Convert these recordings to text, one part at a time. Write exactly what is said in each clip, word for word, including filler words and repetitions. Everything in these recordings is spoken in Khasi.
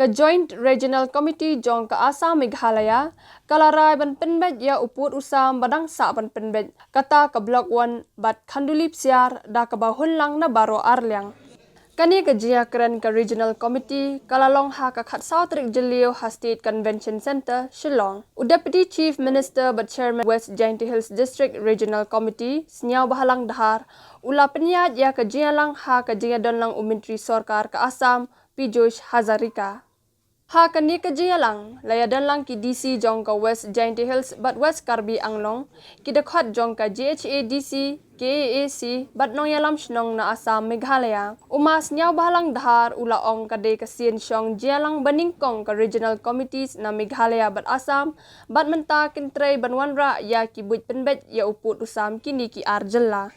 Joint Regional Committee jong ka Assam Meghalaya ka la rai ban pynbeit ïa u pud u sam ba dang sah ban pynbeit, kata ka Block One bad Khanduli Psiar, da kaba hun lang na baroh arliang. Kane ka jingïakren ka Regional Committee ka la long ha ka khatsaw tarik Jylliew ha State Convention Centre, Shillong. U Deputy Chief Minister bad Chairman West Jaintia Hills District Regional Committee, Sniawbhalang Dhar, u la pynïaid ïa ka jingïalang ha ka jingïadonlang u Myntri Sorkar ka Assam, Piyush Hazarika. Ha kane ka jingïalang la ïadonlang ki D C jong ka West Jaintia Hills bad West Karbi Anglong, ki dkhot jong ka G H A D C, K A A C bad nongïalam shnong na Assam, Meghalaya. U Ma Sniawbhalang Dhar u la ong ka dei ka sien shong jingïalang ba nyngkong ka Regional Committees na Meghalaya bad Assam, bad mynta kin trei ban wanrah ïa ki buit pynbeit ïa u pud u sam kine ki ar jylla.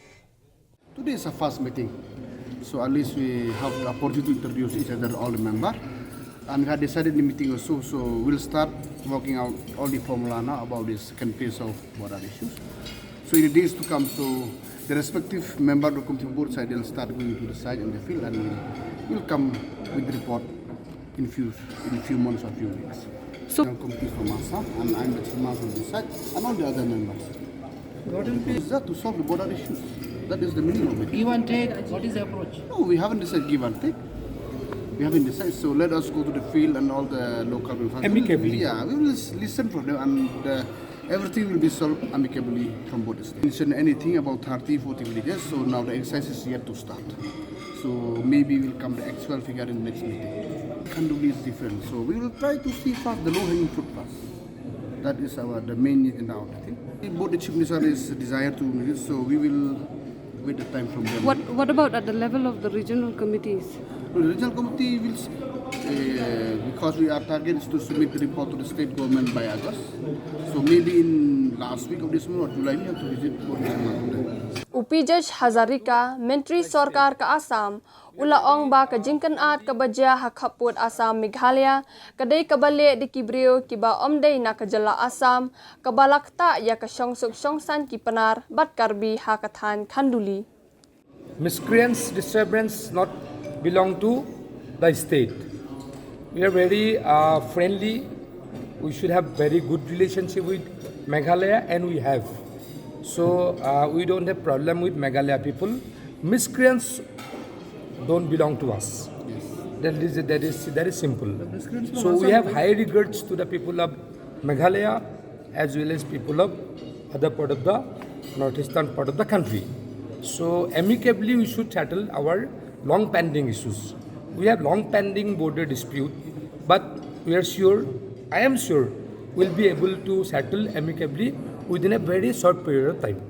Today is a first meeting, so at least we have the opportunity to introduce each other, all the member. And we had decided in the meeting also, so we'll start working out all the formula now about this second phase of border issues. So in the days to come, so the respective member of the committee both side, they'll start going to the site in the field, and we'll, we'll come with the report in few in few months or few weeks. So committees from Assam, and I'm the chairman from this side, and all the other members. What will be is that to solve the border issues? That is the meaning of it. Give and take. What is the approach? No, we haven't decided give and take. We haven't decided. So let us go to the field and all the local. Amicably. Yeah, we will listen from them, and uh, everything will be solved amicably from both states. Mention anything about thirty, forty villages. So now the exercise is yet to start. So maybe we'll come the actual figure in the next meeting. Khanduli is different. So we will try to see first the low hanging fruit first. That is our the main agenda of the thing. Both the chief minister is desire to meet, so we will wait the time from them. What, what about at the level of the regional committees? The regional committee will, uh, because we are target is to submit the report to the state government by August. So maybe in last week of this month or July we have to visit both the government. U Piyush Hazarika, Myntri Sorkar ka Assam, u la ong ba ka jingkynad kaba jia ha khappud Assam Meghalaya ka dei kaba leh da ki briew kiba ym dei na ka jylla Assam, kaba la ktah ïa ka shongsuk shongsaiñ ki Pnar bad Karbi ha ka thaiñ Khanduli. Miscreants disturbance not belong to the state. We are very uh, friendly. We should have very good relationship with Meghalaya, and we have. So uh, we don't have problem with Meghalaya people. Miscreants don't belong to us. That is that is that is simple. So we have high regards to the people of Meghalaya as well as people of other part of the northeastern part of the country. So amicably we should settle our long pending issues. We have long pending border dispute, but we are sure, I am sure, we'll be able to settle amicably within a very short period of time.